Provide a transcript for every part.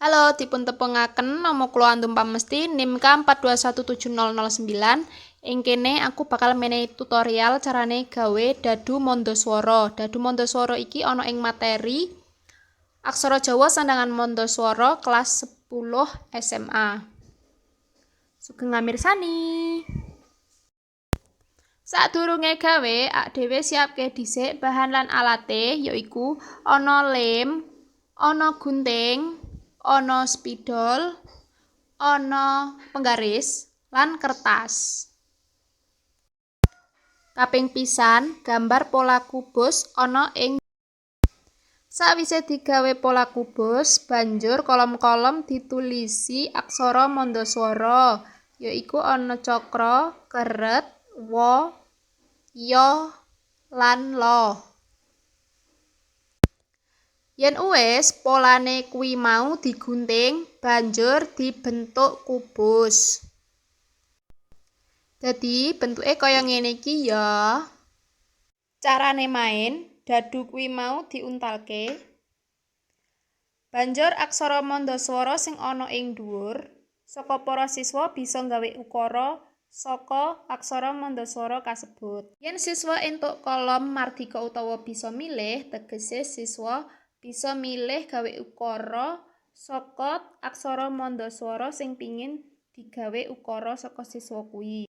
Halo, dipun tepungaken nama kula Andum Pamesti NIM K4217009. Ing kene aku bakal menehi tutorial carane gawe dadu Mondoswara. Dadu Mondoswara iki ana ing materi Aksara Jawa Sandhangan Mondoswara kelas 10 SMA. Sugeng ngamirsani. Sadurunge gawe, ak dhewe siapke dhisik bahan lan alate, yaiku ana lem, ana gunting, ana spidol, ana penggaris, lan kertas. Kaping pisan, gambar pola kubus ana ing. Sawise digawe pola kubus, banjur kolom-kolom ditulisi aksara Mondoswara, yaiku ana cakra, keret, wa, ya, lan la. Yen uwis, polane kuwi mau digunting, banjur dibentuk kubus. Dadi bentuke kaya ngene iki ya. Carane main, dadu kuwi mau diuntalke. Banjur aksara Mondoswara sing ana ing dhuwur saka para siswa bisa nggawe ukara saka aksara Mondoswara kasebut. Yen siswa entuk kolom mardika utawa bisa milih, tegese siswa bisa milih gawe ukara saka aksara Mondoswara sing pingin digawe ukara saka siswa kuwi.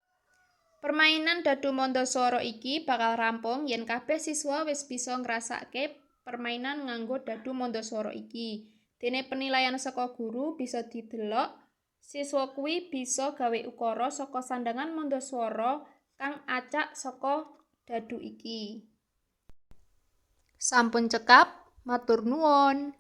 Permainan dadu Mondoswara iki bakal rampung yen kabeh siswa wis bisa ngrasake permainan nganggo dadu Mondoswara iki. Dene penilaian saka guru bisa didelok siswa kuwi bisa gawe ukara saka sandhangan Mondoswara kang acak saka dadu iki. Sampun cekap, matur nuwun.